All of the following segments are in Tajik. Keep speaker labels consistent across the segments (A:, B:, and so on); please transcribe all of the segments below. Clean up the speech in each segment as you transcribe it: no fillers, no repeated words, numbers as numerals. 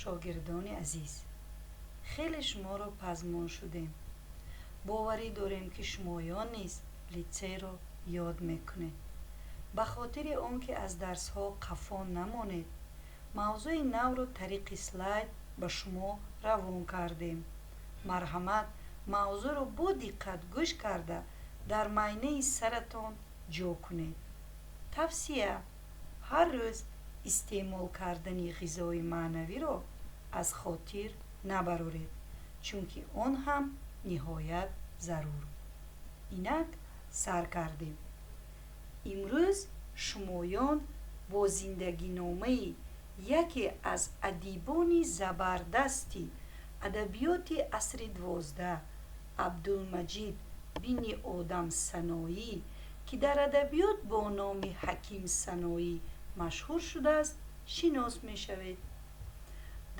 A: Шогирдони азиз, хеле шуморо пазмон шудем. Боварӣ дорем, ки шумоён низ литсейро ёд мекунед. Ба хотири он ки аз дарсҳо қафо намонед, мавзӯи навро тариқи слайд ба шумо равон кардем. Марҳамат, мавзӯъро бо диққат гӯш карда, дар майнаи саратон ҷо кунед. Тавсия: ҳар рӯз истеъмол кардани ғизои маънавиро аз хотир набароред, чунки он ҳам ниҳоят зарур. Инак, сар кардем. Имрӯз шумоён бо зиндагиномаи яке аз адибони забардасти адабиёти асри 12, Абдулмаҷид бини Одам Саноӣ, ки дар адабиёт бо номи Ҳаким Саноӣ машҳур шудааст, шинос мешавед.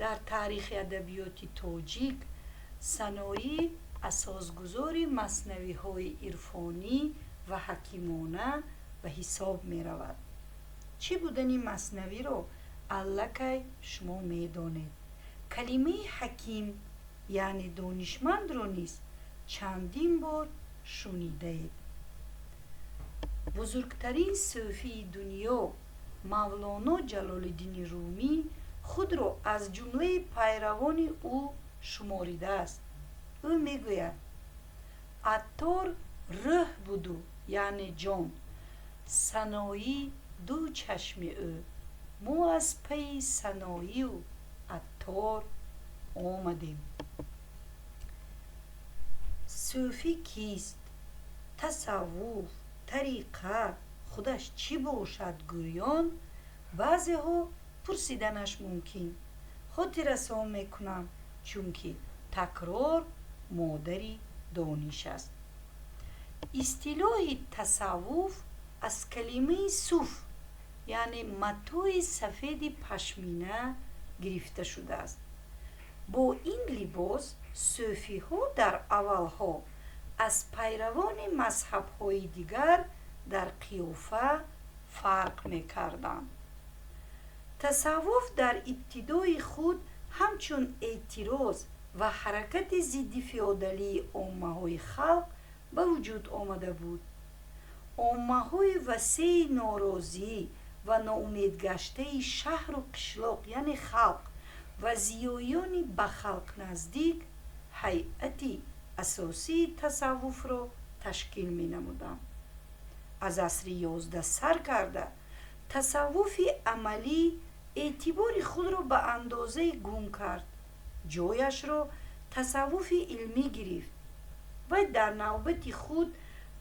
A: Дар таърихи адабиёти тоҷик Саноӣ асосгузори маснавиҳои ирфонӣ ва ҳакимона ба ҳисоб меравад. Чӣ будани маснавиро аллакай шумо медонед. Калимаи ҳаким, яъне донишмандро низ чандин бор шунидаед. Бузургтарин сӯфии дунё, Мавлоно Ҷалолиддини Румӣ, худро аз ҷумлаи пайравони ӯ шуморидааст. Ӯ мегӯяд: «Аттор рӯҳ буду, яъне ҷон, Саноӣ ду чашми ӯ. Мо аз пайи Саноию Аттор омадем». Сӯфӣ кист, тасаввуф, тариқат худаш чӣ бошад, гӯён баъзеҳо пурсиданаш мумкин. Хотиррасон мекунам, чунки такрор модари дониш аст. Истилоҳи тасаввуф аз калимаи суф, яъне матои сафеди пашмина гирифта шудааст. Бо ин либос сӯфиҳо дар аввалҳо аз пайравони мазҳабҳои дигар дар қиёфа фарқ мекарданд. Тасаввуф дар ибтидои худ ҳамчун эътироз ва ҳаракати зидди феодалии оммаҳои халқ ба вуҷуд омада буд. Оммаҳои васеи норозӣ ва ноумедгаштаи шаҳру қишлоқ, яъне халқ, ва зиёиёни ба халқ наздик ҳайати асосии тасаввуфро ташкил менамуданд. Аз асри 11 сар карда, тасаввуфи амалӣ эътибори худро ба андозае гум кард, ҷояшро тасаввуфи илмӣ гирифт. Вай дар навбати худ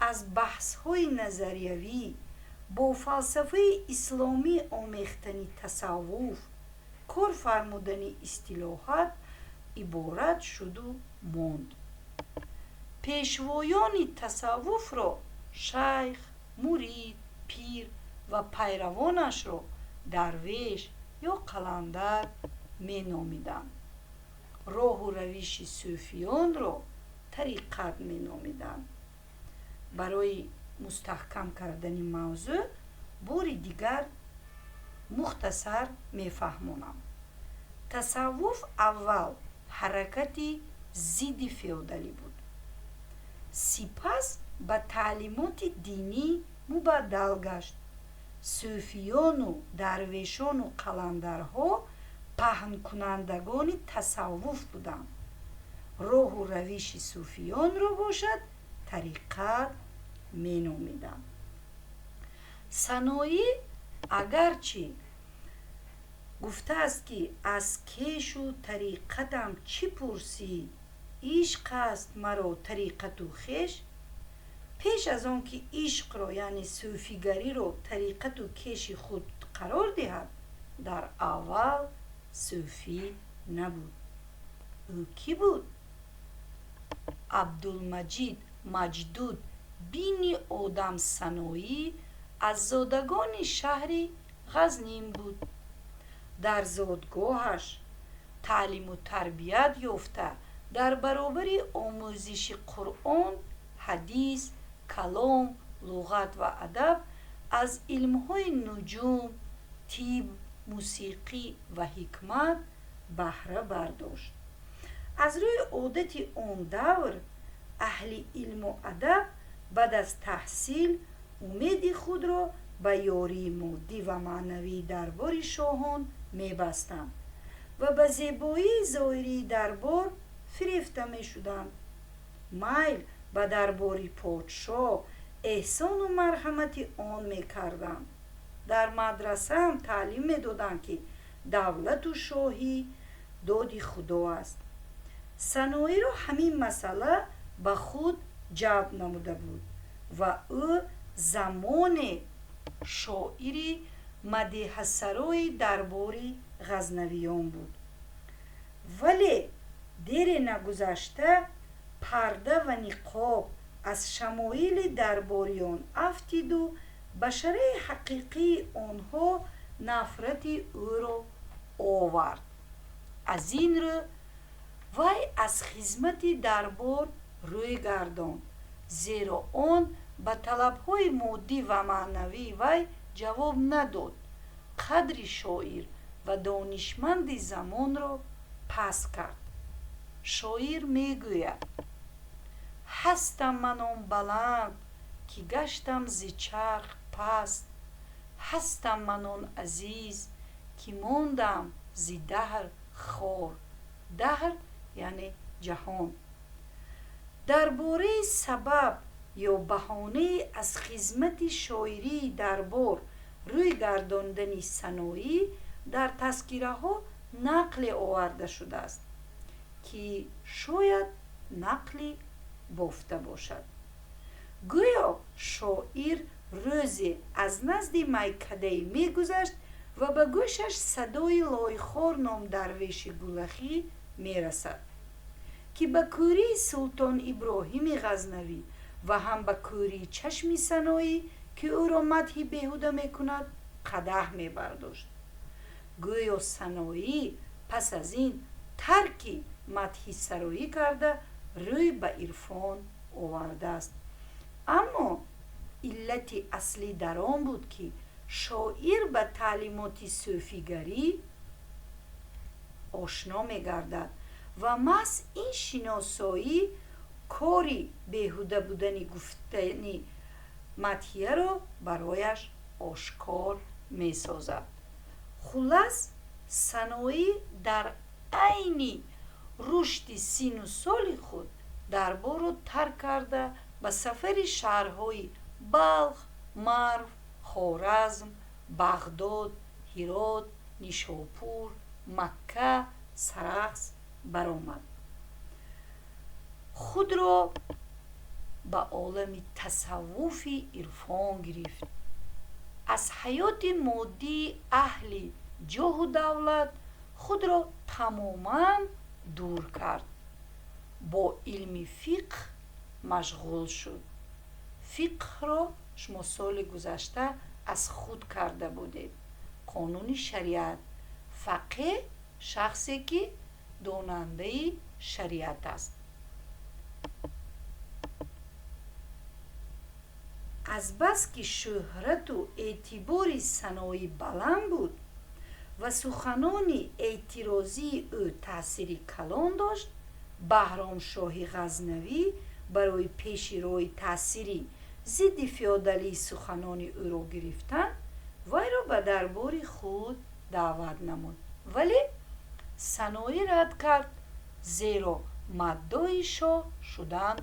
A: аз баҳсҳои назариявӣ бо фалсафаи исломӣ омехтани тасаввуф, кор фармудани истилоҳат иборат шуду монд. Пешвоёни тасаввуфро шайх, мурид, пир ва пайравонашро дарвеш ё қаландар меномиданд. Роҳу равиши сӯфиёнро тариқат меномиданд. Барои мустаҳкам кардани мавзӯъ бори дигар мухтасар мефаҳмонам. Тасаввуф аввал ҳаракати зидди феодалӣ буд, сипас ба таълимоти динӣ мубаддал гашт. Сӯфиёну дарвешону қаландарҳо паҳнкунандагони тасаввуф буданд. Роҳу равиши сӯфиёнро бошад тариқат меномиданд. Саноӣ агарчи гуфтааст, ки аз кешу тариқатам чӣ пурсӣ, ишқ аст маро тариқату хеш, пеш аз он ки ишқро, яъне сӯфигариро, тариқату кеши худ қарор диҳад, дар аввал сӯфӣ набуд. Ӯ кӣ буд? Абдулмаҷид Маҷдуд бини Одам Саноӣ аз зодагони шаҳри Ғазнин буд. Дар зодгоҳаш таълиму тарбият ёфта, дар баробари омӯзиши Қуръон, ҳадис, калом, луғат ва адаб аз илмҳои нуҷум, тиб, мусиқӣ ва ҳикмат баҳра бардошт. Аз рӯи одати он давр, аҳли илму адаб баъд аз таҳсил умеди худро ба ёрии моддӣ ва маънавии дарбори шоҳон мебастанд ва ба зебоии зоҳирии дарбор фирефта мешуданд. Майл ба дарбори подшоҳ, эҳсону марҳамати он мекарданд. Дар мадрасаам таълим медоданд, ки давлату шоҳӣ доди Худо аст. Саноиро ҳамин масъала ба худ ҷалб намуда буд ва ӯ замоне шоири мадеҳасарои дарбори ғазнавиён буд. Вале дере нагузашта парда ва ниқоб аз шамоили дарбориён афтиду башараи ҳақиқии онҳо нафрати ӯро овард. Аз ин рӯ вай аз хизмати дарбор рӯй гардонд, зеро он ба талабҳои моддӣ ва маънавии вай ҷавоб надод, қадри шоир ва донишманди замонро паст кард. Шоир мегӯяд: ҳастам ман он баланд, ки гаштам зи чарх паст, ҳастам ман он азиз, ки мондам зи даҳр хор. Даҳр яъне ҷаҳон. Дар бораи сабаб ё баҳонаи аз хизмати шоирии дарбор рӯй гардондани Саноӣ дар тазкираҳо нақле оварда шудааст, ки шояд нақли бофта бошад. Гӯё шоир рӯзе аз назди майкадае мегузашт ва ба гӯшаш садои Лойхор ном дарвеши гулахӣ мерасад, ки ба кӯрии султон Иброҳими Ғазнавӣ ва ҳам ба кӯрии чашми Саноӣ, ки ӯро мадҳи беҳуда мекунад, қадаҳ мебардошт. Гӯё Саноӣ пас аз ин тарки мадҳисароӣ карда рӯй ба ирфон овардааст. Аммо иллати аслӣ дар он буд, ки шоир ба таълимоти сӯфигарӣ ошно мегардад ва маҳз ин шиносоӣ кори беҳуда будани гуфтани мадҳияро барояш ошкор месозад. Хуллас, Саноӣ дар айни рушди сину соли худ дарборро тарк карда ба сафари шаҳрҳои Балх, Марв, Хоразм, Бағдод, Ҳирот, Нишопур, Макка, Сарахс баромад. Худро ба олами тасаввуфи ирфон гирифт. Аз ҳаёти моддии аҳли ҷоҳу давлат худро тамоман дур кард. Бо илми фиқҳ машғул шуд. Фиқҳро шумо соли гузашта аз худ карда будед. Қонуни шариат. Фақеҳ шахсе, ки донандаи шариат аст. Азбаски шӯҳрату эътибори Саноӣ баланд буд ва суханони эътирозии ӯ таъсири калон дошт, Баҳромшоҳи Ғазнавӣ барои пеши роҳи таъсири зидди феодалии суханони ӯро гирифтан, вайро ба дарбори худ даъват намуд. Вале Саноӣ рад кард, зеро маддои шоҳ шудан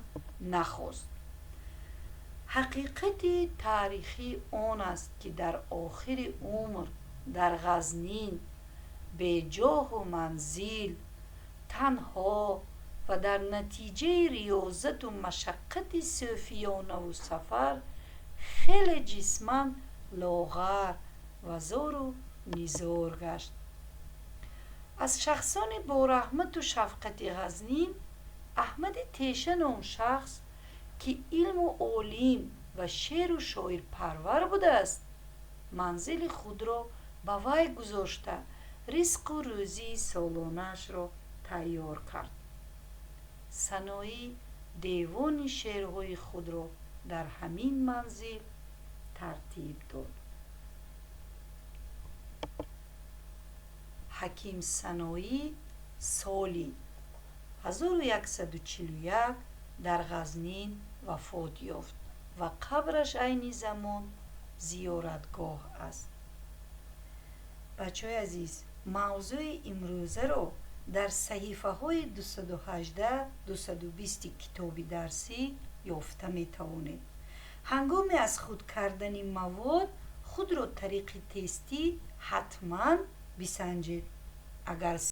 A: нахост. Ҳақиқати таърихӣ он аст, ки дар охири умр дар Ғазнин беҷоҳу манзил, танҳо ва дар натиҷаи риёзату машаққати сӯфиёнаву сафар хеле ҷисман лоғар ва зору низор гашт. Аз шахсони бораҳмату шафқати Ғазнин Аҳмади Теша ном шахс, ки илму олим ва шеъру шоирпарвар будааст, манзили худро ба вай гузошта, ризқу рӯзии солонаашро тайёр кард. Саноӣ девони шеърҳои худро дар ҳамин манзил тартиб дод. Ҳаким Саноӣ соли 1141 дар Ғазнин вафот ёфт ва қабраш айни замон зиёратгоҳ аст. Бачаҳои азиз, мавзӯи имрӯзаро дар саҳифаҳои 218, 220 китоби дарсӣ ёфта метавонед. Ҳангоми аз худ кардани мавод худро тариқи тестӣ ҳатман бисанҷед. Агар